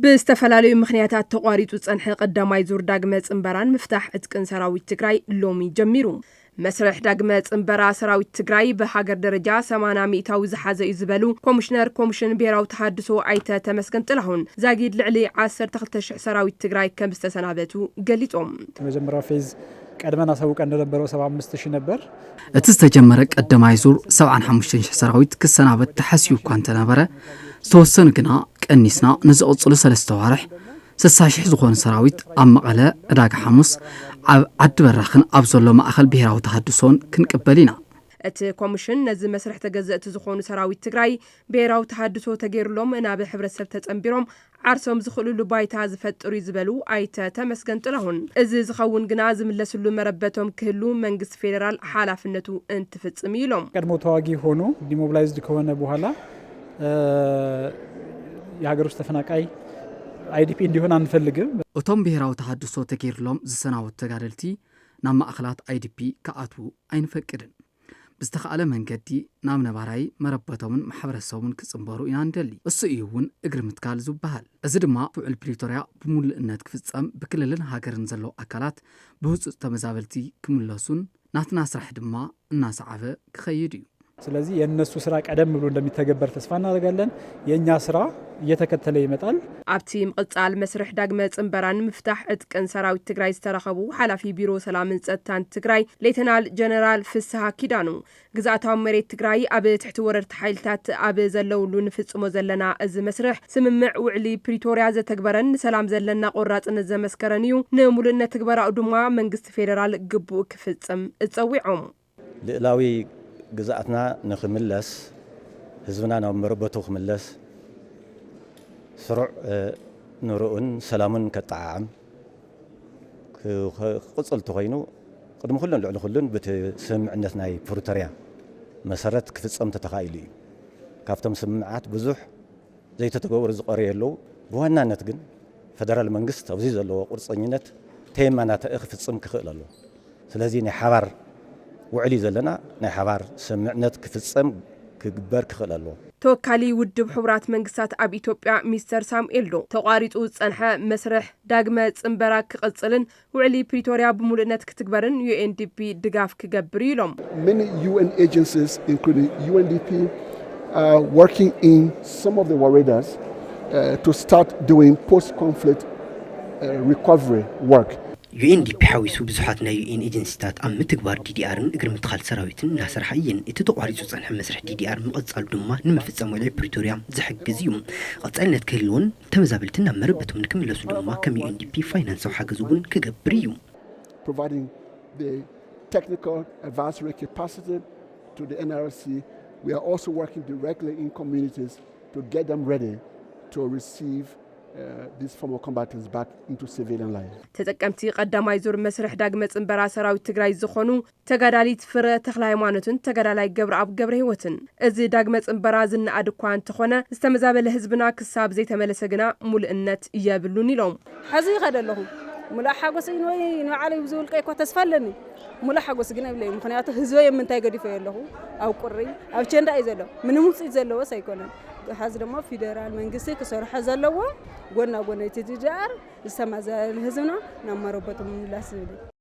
ብዝተፈላለዩ ምኽንያታት ተቋሪጹ ዝጸንሐ ቀዳማይ ዙር ዳግመ ጽንበራን ምፍታሕ ዕጥቅን ሰራዊት ትግራይ ሎሚ ጀሚሩ። መስርሕ ዳግመ ጽንበራ ሰራዊት ትግራይ ብሃገር ደረጃ ሰማንያ ሚእታዊ ዝሓዘ እዩ ዝበሉ ኮሚሽነር ኮሚሽን ብሔራዊ ተሃድሶ ኣይተ ተመስገን ጥላሁን፣ ዛጊድ ልዕሊ ዓሰርተ ክልተ ሽሕ ሰራዊት ትግራይ ከም ዝተሰናበቱ ገሊጾም። መጀመሪያው ፌዝ ቀድመን አሳውቀን እንደነበረው ሰባ አምስት ሺህ ነበር። እቲ ዝተጀመረ ቀዳማይ ዙር ሰብዓን ሓሙሽተን ሽሕ ሰራዊት ክሰናበት ተሓሲቡ እኳ እንተነበረ፣ ዝተወሰኑ ግና ቀኒስና ንዝቕፅሉ ሰለስተ ዋርሕ ስሳ ሽሕ ዝኾኑ ሰራዊት ኣብ መቐለ፣ ዕዳጋ ሓሙስ፣ ኣብ ዓዲ በራኽን ኣብ ዘሎ ማእኸል ብሄራዊ ተሃድሶን ክንቅበል ኢና። እቲ ኮሚሽን ነዚ መስርሕ ተገዘእቲ ዝኾኑ ሰራዊት ትግራይ ብሄራዊ ተሃድሶ ተገይሩሎም ናብ ሕብረተሰብ ተጸንቢሮም ዓርሶም ዝኽእልሉ ባይታ ዝፈጥር እዩ ዝበሉ ኣይተ ተመስገን ጥላሁን፣ እዚ ዝኸውን ግና ዝምለስሉ መረበቶም ክህሉ መንግስቲ ፌዴራል ሓላፍነቱ እንትፍጽም እዩ ኢሎም። ቀድሞ ተዋጊ ሆኖ ዲሞቢላይዝድ ከሆነ በኋላ የሀገር ውስጥ ተፈናቃይ አይዲፒ እንዲሆን አንፈልግም። እቶም ብሄራዊ ተሃድሶ ተገይሩሎም ዝሰናበቱ ተጋደልቲ ናብ ማእኸላት ኣይዲፒ ክኣትዉ ኣይንፈቅድን። ብዝተኻእለ መንገዲ ናብ ነባራይ መረበቶምን ማሕበረሰቦምን ክፅንበሩ ኢና ንደሊ። እሱ እዩ እውን እግሪ ምትካል ዝበሃል። እዚ ድማ ውዕል ፕሪቶርያ ብምሉእነት ክፍፀም ብክልልን ሃገርን ዘለዉ ኣካላት ብህፁፅ ተመዛበልቲ ክምለሱን ናትና ስራሕ ድማ እናሰዓበ ክኸይድ እዩ። ስለዚህ የእነሱ ስራ ቀደም ብሎ እንደሚተገበር ተስፋ እናደርጋለን። የእኛ ስራ እየተከተለ ይመጣል። ኣብቲ ምቕጻል መስርሕ ዳግመ ጽንበራን ምፍታሕ ዕጥቅን ሰራዊት ትግራይ ዝተረኸቡ ሓላፊ ቢሮ ሰላምን ጸጥታን ትግራይ ሌተናል ጀነራል ፍስሃ ኪዳኑ፣ ግዝኣታዊ መሬት ትግራይ ኣብ ትሕቲ ወረርቲ ሓይልታት ኣብ ዘለውሉ ንፍጽሞ ዘለና እዚ መስርሕ ስምምዕ ውዕሊ ፕሪቶርያ ዘተግበረን ንሰላም ዘለና ቆራጽነት ዘመስከረን እዩ። ንምሉእነት ትግበራኡ ድማ መንግስቲ ፌደራል ግቡእ ክፍጽም እጸዊዖም። ልእላዊ ግዝኣትና ንኽምለስ፣ ህዝብና ናብ መረበቱ ክምለስ፣ ስሩዕ ንርኡን ሰላሙን ከጠዓዕም ክቕፅል እንተኾይኑ፣ ቅድሚ ኩሉን ልዕሊ ኩሉን ብቲ ስምምዕነት ናይ ፕሪቶርያ መሰረት ክፍፀም ተተኻኢሉ እዩ። ካብቶም ስምምዓት ብዙሕ ዘይተተገበሩ ዝቐረዩ ኣለዉ። ብዋናነት ግን ፈደራል መንግስት ኣብዚ ዘለዎ ቁርፀኝነት ተየማናተኢ ክፍፅም ክኽእል ኣለዎ። ስለዚ ናይ ሓባር ውዕል እዩ ዘለና። ናይ ሓባር ስምምዕነት ክፍፀም ክግበር ክኽእል ኣለዎ። ተወካሊ ውድብ ሕቡራት መንግስታት ኣብ ኢትዮጵያ ሚስተር ሳሙኤል ዶ፣ ተቋሪፁ ዝፀንሐ መስርሕ ዳግመ ፅንበራ ክቕፅልን ውዕሊ ፕሪቶርያ ብምሉእነት ክትግበርን ዩኤንዲፒ ድጋፍ ክገብር እዩ ኢሎም። Many U N agencies, including U N D P, are working in some of the waredas uh, to start doing post-conflict uh, recovery work. ዩኤንዲፒ ሓዊሱ ብዙሓት ናይ ዩኤን ኤጀንሲታት ኣብ ምትግባር ዲዲኣርን እግሪ ምትኻል ሰራዊትን እናሰርሓ እየን። እቲ ተቋሪፁ ዝፀንሐ መስርሕ ዲዲኣር ምቕፃሉ ድማ ንምፍፃም ውዕሊ ፕሪቶርያ ዝሕግዝ እዩ። ቀፃልነት ክህልዎን ተመዛበልቲ ናብ መረበቶም ንክምለሱ ድማ ከም ዩኤንዲፒ ፋይናንሳዊ ሓገዝ እውን ክገብር እዩ። Providing the technical advisory capacity to the N R C, we are also working directly in communities to get them ready to receive uh, these former combatants back into civilian life. ተጠቀምቲ ቀዳማይ ዙር መስርሕ ዳግመ ፅንበራ ሰራዊት ትግራይ ዝኾኑ ተጋዳሊት ፍረ ተኽለ ሃይማኖትን ተጋዳላይ ገብረኣብ ገብረ ህይወትን፣ እዚ ዳግመ ፅንበራ ዝነኣድ እኳ እንተኾነ፣ ዝተመዛበለ ህዝብና ክሳብ ዘይተመለሰ ግና ሙሉእነት የብሉን ኢሎም። ሕዚ ይኸደ ኣለኹ። ሙሉእ ሓጎስ እዩ ንበይ ንባዕለይ ብዝውልቀይ እኳ ተስፋ ኣለኒ። ሙሉእ ሓጎስ ግን የብለይ። ምኽንያቱ ህዝበይ ኣብ ምንታይ ገዲፈዮ ኣለኹ? ኣብ ቁሪ፣ ኣብ ቸንዳ እዩ ዘሎ። ምንም ውፅኢት ዘለዎስ ኣይኮነን። ሓዚ ድማ ፊደራል መንግስቲ ክሰርሖ ዘለዎ ጎና ጎን እቲ ዲዲኣር ዝተመዛበለ ህዝብና ናብ መረበቱ ምምላስ ዝብል እዩ።